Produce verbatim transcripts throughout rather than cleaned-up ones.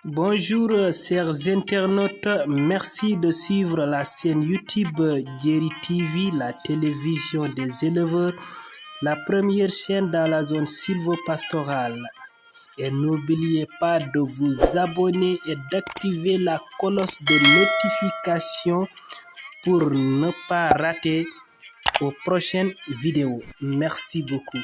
Bonjour, euh, chers internautes. Merci de suivre la chaîne YouTube, euh, Jerry T V, la télévision des éleveurs, la première chaîne dans la zone sylvopastorale. Et n'oubliez pas de vous abonner et d'activer la cloche de notification pour ne pas rater aux prochaines vidéos. Merci beaucoup.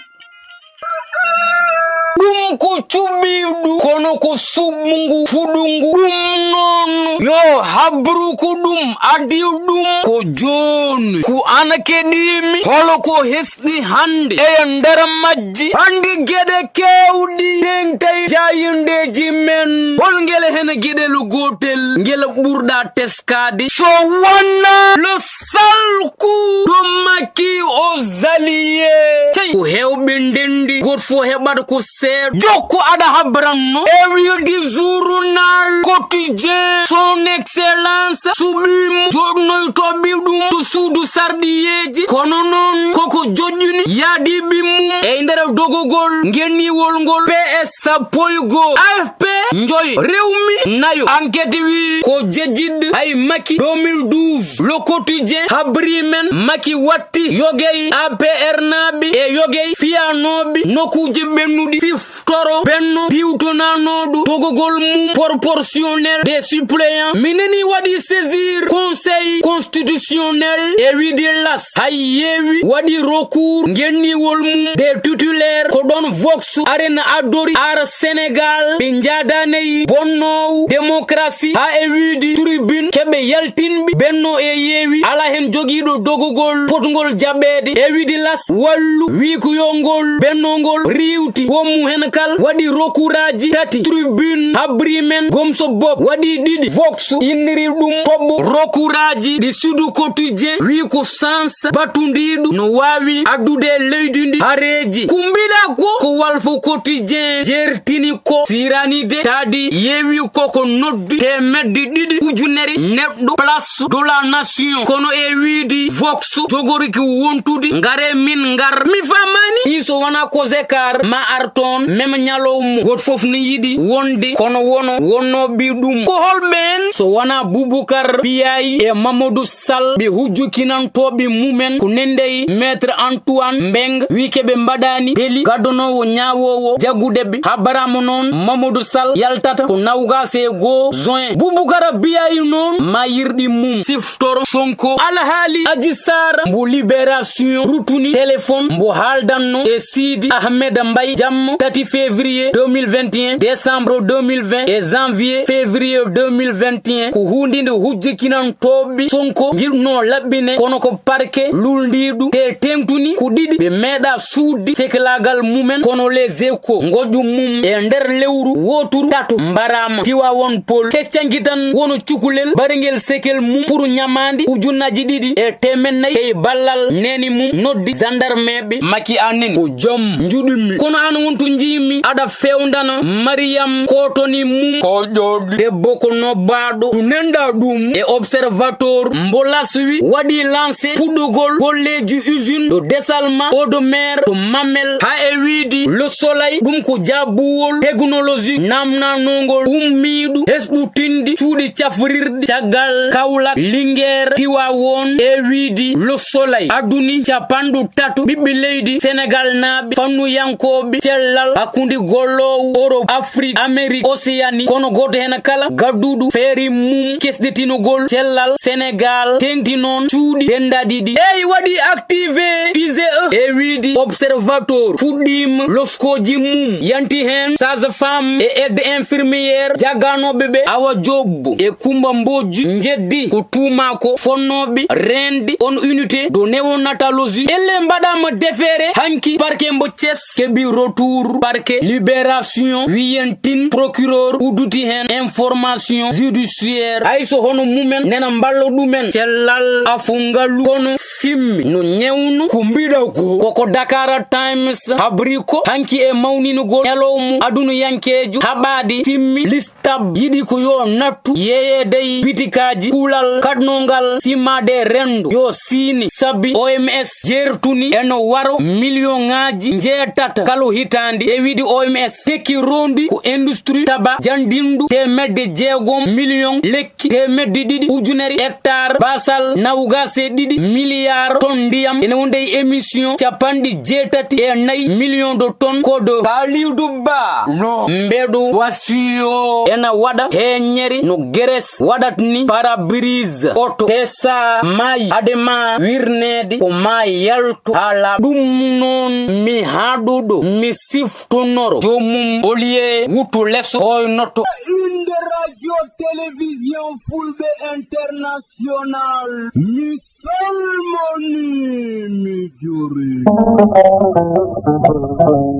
Ɗum ko cuɓiiɗu, kono ko suɓngu, fuɗungu. Ɗum noon, yo habru ko ɗum, adi ɗum ko jooni. Ko ana keɗiimi, holo ko hesɗi hannde e nder majji? Hannde geɗe keewɗi teŋtay jayindeeji men. Hol ngel heen geɗel gootel ngel ɓurɗa teskaade? So wonaa le salku ɗo Macky aux alliés. Tey ko heewɓe ndenndi, gooto fof heɓata ko seeɗa. Jokku aɗa habranno e wiide journal quotidien, son excellence suɓiimo joɗnoytooɓe ɗum to suudu sarɗiyeeji, kono noon koko joƴƴini yaadiiɓe mum e nder dogogol ngenniwol ngol. P S sappo e goo, A F P njoyo, Rewmi nayo. Enquête wi ko jejjitɗo hay Macky deux mille douze. Le Quotidien habri men Macky watti yogey A P R naaɓe e yogey fiyanooɓe nokkuuji ɓennuɗi siftoro Benno diwtonanooɗo dogogol mum proportionnel des suppléants. Mi nani waɗi saisir Conseil constitutionnel e wiide las hay yeewi waɗi recours ngenniwol mum des titulaires. Ko ɗon Vox Arena addori Aar Sénégal ɓe njaadanayi bonnoowu démocratie haa e wiide tribune keɓe yaltinɓe Benno e yeewi ala heen jogiiɗo dogogol potngol jaɓeede e wiide las wallu wii ko yo ngol Benno ngol riiwti. Ko mum heen kal waɗi recouraaji tati. Tribune habri men Gomso Bob waɗi ɗiɗi. Vox inniri ɗum toɓɓo recouraaji ɗi Sud Quotidien wii ko sens battundiiɗo no waawi addude e leydi ndi hareeji. Ko mbiɗa ko ko Walf Quotidien jertini ko sirani de taadi yeewi koko noddi teemedde ɗiɗi ujunere neɗɗo place de la nation. Kono e wiide Vox jogorki wontude ngare min ngar. Mi famani in so wona Cosecard ma ar toon mem ñalawma. Gooto fof ne yiɗi wonde kono wono wonnooɓe ɗum. Ko holɓeen so wona Boubacar Biaye e Mamadou Sall ɓe hujjukinantooɓe mumen ko nendey Maître Antoine Mbengue wii keɓe mbaɗaani délit gaddanoowo ñaawoowo jaggude ɓe. Habarama noon Mamadou Sall yaltata ko nawgaas e goo juin. Boubacar Biaye noon mayirɗi mum siftoro Sonko. Alhaali Adji Sarr mbo Libération rutuni téléphone mbo haaldanno e Sidi Ahmed Mbaye jamma tati février deux mille vingt et un, décembre deux mille vingt et janvier, février deux mille vingt et un ko huunde nde hujjukinantooɓe Sonko njiɗno laɓɓine kono ko parquet lulndiiɗo te teeŋtuni ko ɗiɗi ɓe meeɗa suuɗde seklaagal mumen kono Les Échos ngoƴu mum e nder lewru wooturu tato mbaraama Tiwawon Pol heccanki tan wono cukalel barengel sekel mum pour ñamaandi ujunnaaji ɗiɗi e teemen nayi hey ballal neene mum noddi gendarmeeɓe. Macky anin ko joom njuɗumi kono an won to njiimi aɗa fewndana Mariyam kootoni mum ko ƴooɗi debbo ko nobbaaɗo to nenndaa ɗum e Observateur mbo las wi waɗi lancé puɗɗugol golleeji usine ɗo dessalement eau de mer to Mamel haa e wiide Le Soleil ɗum ko jaabuwol technologie namnanongol ummiiɗo hesɗutinde cuuɗi cafrirɗi caggal Kaolack Linguère Tiwawon e wiide Le Soleil adduni capanɗe tato ɓiɓɓe leydi Sénégal naaɓe fannuyankooɓe cellal hakkunde golloowo Europe Afrique Amérique Océanie kono gooto heen kala gadduɗo feere mum kesɗitinogol cellal Sénégal teeŋti noon cuuɗi denndaɗi ɗi eyi waɗi activé I G E e wiide Observateur fuɗɗiima loskooji mum yanti heen sage femme e aide infirmière jagganooɓe ɓe Awa Joop e Kumba Mbodj njeddi ko tuumaa ko fonnooɓe reende on unité de néonatologie elle mbaɗaama defeere hanki parquet mbo Thiès keɓi retour parquet Libération wiyen tin procureur udduti heen information judiciaire hay so hono mumen nena mballa ɗumen cellal afu ngalu kono simmi no ñewno ko mbiɗa ko koko Dakar Times habri ko hanki e mawninugol ñalawma adunayankeejo haɓaade simmi listab yiɗi ko yo na Yeeyeedey bitikaaji kuulal kaɗnongal simmaade renndo yo siini sabi O M S jeertuni eno waro miliyoŋaaji njeetata kalo hitaandi e wiɗi O M S tekki rondi ko industri taba jandindu teemedde jeegom miliyoŋ lekki teemedde ɗiɗi ujunere hectare basal nawgas e ɗiɗi miliyar ton ndiyam ene wonde e émission capanɗe jeetati e nayi million de tonnes ko de Kalidou Ba no mbeɗu wasiyo ena waɗa heeñere no geres waɗat ni parabrise oto tesa maayi adema wirneede ko ma yalto hala ɗum noon mi haɗuɗo mi siftonoro joomum olie wutu leso hoynoto inde radio télévision fulɓe international mi salmoni mi juri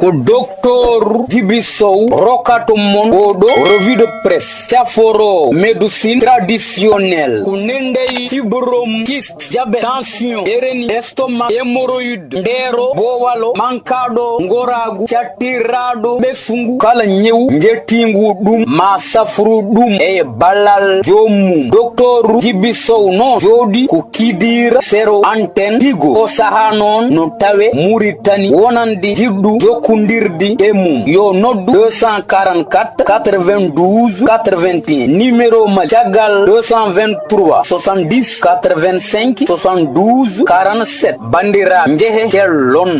ko docteur jibi sow rokato mon oɗo revue de presse caforo médecine traditionnelle ko nendey fibrom kis diabète tension ereni estomac hémorroïde ndero bowalo mankaɗo ngoragu cattiraɗo ɓesungu kala ñewu jettingu ɗum ma safru ɗum e ballal joomum docteur jibi sow no jooɗi ko kidira sero anten tigo o saha noon no tawe muritani wonande jiɗɗu jokkondirdi e mum yo noddu deux cent quarante-quatre quatre-vingt-douze quatre-vingt-un numéro ma caggal deux cent vingt-trois soixante-dix quatre-vingt-cinq soixante-douze quarante-sept bandira njehe cellon